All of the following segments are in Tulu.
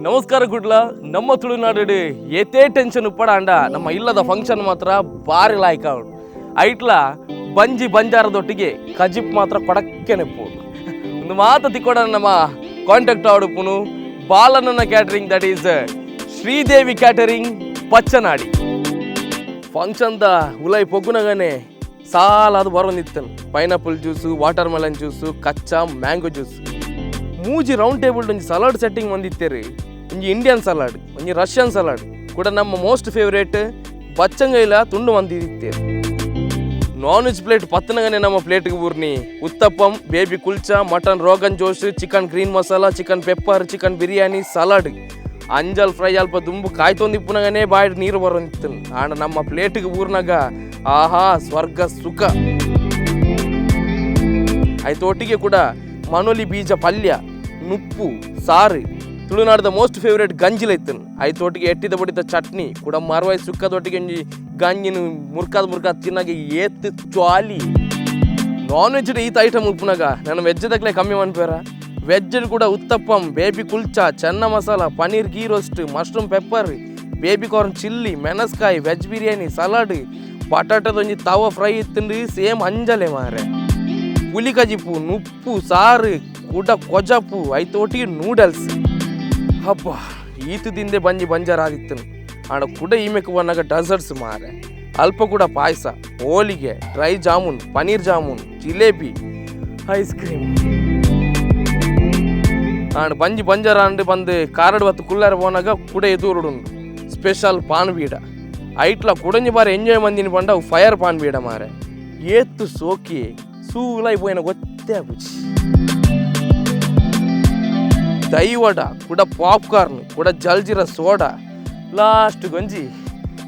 ನಮಸ್ಕಾರ ಕುಡ್ಲ. ನಮ್ಮ ತುಳುನಾಡು ಏತೇ ಟೆನ್ಷನ್ ಉಪ್ಪಡ ಅಂಡ ನಮ್ಮ ಇಲ್ಲದ ಫಂಕ್ಷನ್ ಮಾತ್ರ ಬಾರಿ ಲಾಯ್ಕ ಉಂಡು. ಐಟ್ಲ ಬಂಜಿ ಬಂಜಾರದೊಟ್ಟಿಗೆ ಕಜಿಪ್ ಮಾತ್ರ ಕೊಡಕ್ಕೆ ನೆಪ್ಪು. ಒಂದು ಮಾತ ತಿಕ್ಕೊಡ ನಮ್ಮ ಕಾಂಟ್ಯಾಕ್ಟ್ ಆಡುಪುನು ಬಾಲನನ್ನ catering, that is Sridevi catering, Pachanadi. Function the ಉಲೈ ಪೊಗ್ಗುನಗನೆ ಸಾಲಾದ ಬರೋನಿತ್ತನು. Pineapple juice, water melon juice, ಕಚ್ಚಾ ಮ್ಯಾಂಗೋ ಜ್ಯೂಸ್, ಮೂಜಿ ರೌಂಡ್ ಟೇಬಲ್ ಒಂಜಿ ಸಲಾಡ್ ಸೆಟ್ಟಿಂಗ್ ಬಂದಿತ್ತೇರಿ. ಒಂಜಿ ಇಂಡಿಯನ್ ಸಲಾಡ್, ಒಂಜಿ ರಷ್ಯನ್ ಸಲಾಡ್, ಕೂಡ ನಮ್ಮ ಮೋಸ್ಟ್ ಫೇವ್ರೇಟ್ ಬಚ್ಚಂಗೈಲ ತುಂಡು ಮಂದಿತ್ತೇರಿ. ನಾನ್ ವೆಜ್ ಪ್ಲೇಟ್ ಪತ್ತನಗನೆ ನಮ್ಮ ಪ್ಲೇಟ್ಗೆ ಬೂರ್ನಿ uttapam, baby kulcha, mutton rogan josh, chicken green masala, chicken pepper, chicken biryani, salad, ಅಂಜಲ್ fry. ಅಲ್ಪ ದುಂಬು ಕಾಯ್ತೊಂದಿಪ್ಪುನಗನೆ ಬಾಯಿ ನೀರು ಬರೋಂತಿತ್ತು. ಆಂಡ ನಮ್ಮ ಪ್ಲೇಟ್ಗೆ ಬೂರ್ನಾಗ ಆಹಾ, ಸ್ವರ್ಗ ಸುಖ. ಆಯ್ತು, ಒಟ್ಟಿಗೆ ಕೂಡ ಮನೊಲಿ ಬೀಜ ಪಲ್ಯ, ನುಪ್ಪು ಸಾರು, ತುಳುನಾಡದ ಮೋಸ್ಟ್ ಫೇವ್ರೇಟ್ ಗಂಜಿಲ ಇತ್ತು. ಆಯ್ತು, ಒಟ್ಟಿಗೆ ಎಟ್ಟಿದ ಬಡಿದ ಚಟ್ನಿ ಕೂಡ, ಮರವಾಯಿ ಸುಕ್ಕದೊಟ್ಟಿಗೆ ಒಂಜಿ ಗಂಜಿನ ಮುರ್ಕಾದ್ ಮುರ್ಕಾದ್ ತಿನ್ನಾಗ ಏತ್ ಜ್ವಾಲಿ. ನಾನ್ ವೆಜ್ ಈತ ಐಟಮ್ ಉಪ್ಪುನಾಗ ನಾನು ವೆಜ್ ದಕ್ಲೆ ಕಮ್ಮಿ ಮನ್ಪೇರ? ವೆಜ್ ಕೂಡ uttapam, baby kulcha, channa masala, paneer ghee roast, mushroom pepper, baby corn chilli, ಮೆಣಸ್ಕಾಯಿ, ವೆಜ್ ಬಿರಿಯಾನಿ, ಸಲಾಡ್, ಬಟಾಟದೊಂಜಿ ತವ ಫ್ರೈ ಇತ್ತಂದು, ಸೇಮ್ ಅಂಜಲೆ ಮಾರೆ. ಪುಲಿ ಕಜಿಪು, ನುಪ್ಪು ಸಾರು, ಕುಡ ಕೊಜಪು, ಐತೋಟಿಗೆ ನೂಡಲ್ಸ್. ಹಬ್ಬ, ಈತು ದಿಂದೆ ಬಂಜಿ ಬಂಜಾರ ಆದಿತ್ತನು. ಆಂಡ ಕುಡ ಈಮೆಕ್ ಬನ್ನಾಗ ಡೆಸರ್ಟ್ಸ್ ಮಾರೆ. ಅಲ್ಪ ಕೂಡ ಪಾಯಸ, ಹೋಳಿಗೆ, dry jamun, paneer jamun, jalebi, ice cream. And ಬಂಜಿ ಬಂಜಾರ ಅಂಡ್ ಬಂದು ಕಾರಡ್ ಬತ್ತು ಕುಲ್ಲಾರ ಪೋನಾಗ ಕುಡ ಎದುರುಡುಂಡು ಸ್ಪೆಷಲ್ ಪಾನ್ ಬೀಡ. ಐಟ್ಲ ಕುಡಂಜಿ ಬಾರಿ ಎಂಜಾಯ್ ಮಂದಿನ ಪಂಡ ಅವು ಫೈರ್ ಪಾನ್ ಬೀಡ ಮಾರೆ. ಏತ್ತು ಸೋಕಿ ಸೂಲೈ ಪೋಯಿನ ಗೊತ್ತೇ ಆಪುಜಿ. ದೈವಡ ಕುಡ ಪಾಪ್ಕಾರ್ನ್, ಕುಡ ಜಲ್ಜಿರ ಸೋಡಾ, ಲಾಸ್ಟ್ ಗೊಂಜಿ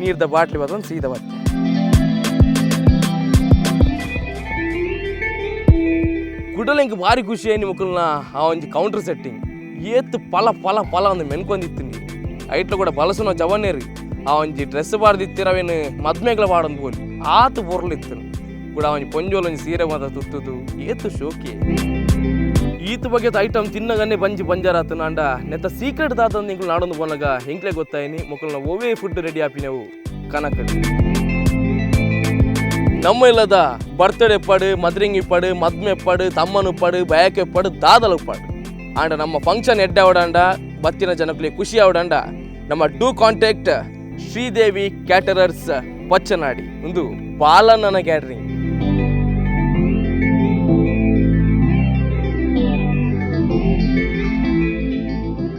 ನೀರ್ದ ಬಾಟ್ಲಿ ಬತ್ತೊಂದು ಸೀದಾ ಬತ್ತೆ. ಕುಡಲ ಇಂಕ್ ಭಾರಿ ಖುಷಿ ಆಯ್ನಿ ಮುಕುಲ್ನ ಆ ಒಂಜಿ ಕೌಂಟರ್ ಸೆಟ್ಟಿಂಗ್ ಏತ್ ಪಲ ಪಲ ಪಲ ಒಂದು ಮೆನ್ಕೊಂದಿತ್ತಿನಿ. ಐಟ್ಲ ಕೂಡ ಬಲಸುನ ಜವನೇರಿ ಆ ಒಂಜಿ ಡ್ರೆಸ್ ಪಾಡ್ದಿತ್ತಿರ, ಅವೇನು ಮದ್ಮೆಗ್ಲ ಪಾಡೊಂದು ಪೋಲಿ ಆತು ಪೊರ್ಲಿತ್ತು. ಕೂಡ ಒಂಜಿ ಪೊಂಜೋಲು ಒಂಜಿ ಸೀರೆ ಮಾತ ತುತ್ತುದು ಏತು ಶೋಕಿ. ಈತ ಬಗೆತ ಐಟಮ್ ತಿನ್ನಗನ್ನೇ ಬಂಜಿ ಬಂಜಾರ ಆತನ. ಅಂಡ ನೆತ್ತ ಸೀಕ್ರೆಟ್ ದಾತಂದು ಇಂಕ್ಲು ನಾಡೊಂದು ಪೋನಾಗ ಎಂಕ್ಲೆ ಗೊತ್ತಾಯಿನಿ. ಮೊಕಲ್ನ ಒವೇ ಫುಡ್ ರೆಡಿ ಆಪಿನವು ಕನಕಡ್. ನಮ್ಮ ಇಲ್ಲದ ಬರ್ತ್ಡೇ ಇಪ್ಪಾಡು, ಮದ್ರಿಂಗ್ ಇಪ್ಪಾಡು, ಮದ್ಮೆ ಇಪ್ಪಾಡು, ತಮ್ಮನ ಉಪ್ಪಾಡು, ಬಯಕೆ ಇಪ್ಪಾಡು, ದಾದಲ ಉಪ್ಪಾಡು. ಆಂಡ ನಮ್ಮ ಫಂಕ್ಷನ್ ಎಡ್ಡೆ ಆವಡಂಡ, ಬತ್ತಿನ ಜನಕ್ಕಲೆ ಖುಷಿ ಆವಡಂಡ, ನಮ್ಮ do contact Sridevi caterers, Pachanadi. ಒಂದು ಬಾಲಣ್ಣನ ಕ್ಯಾಟರಿಂಗ್.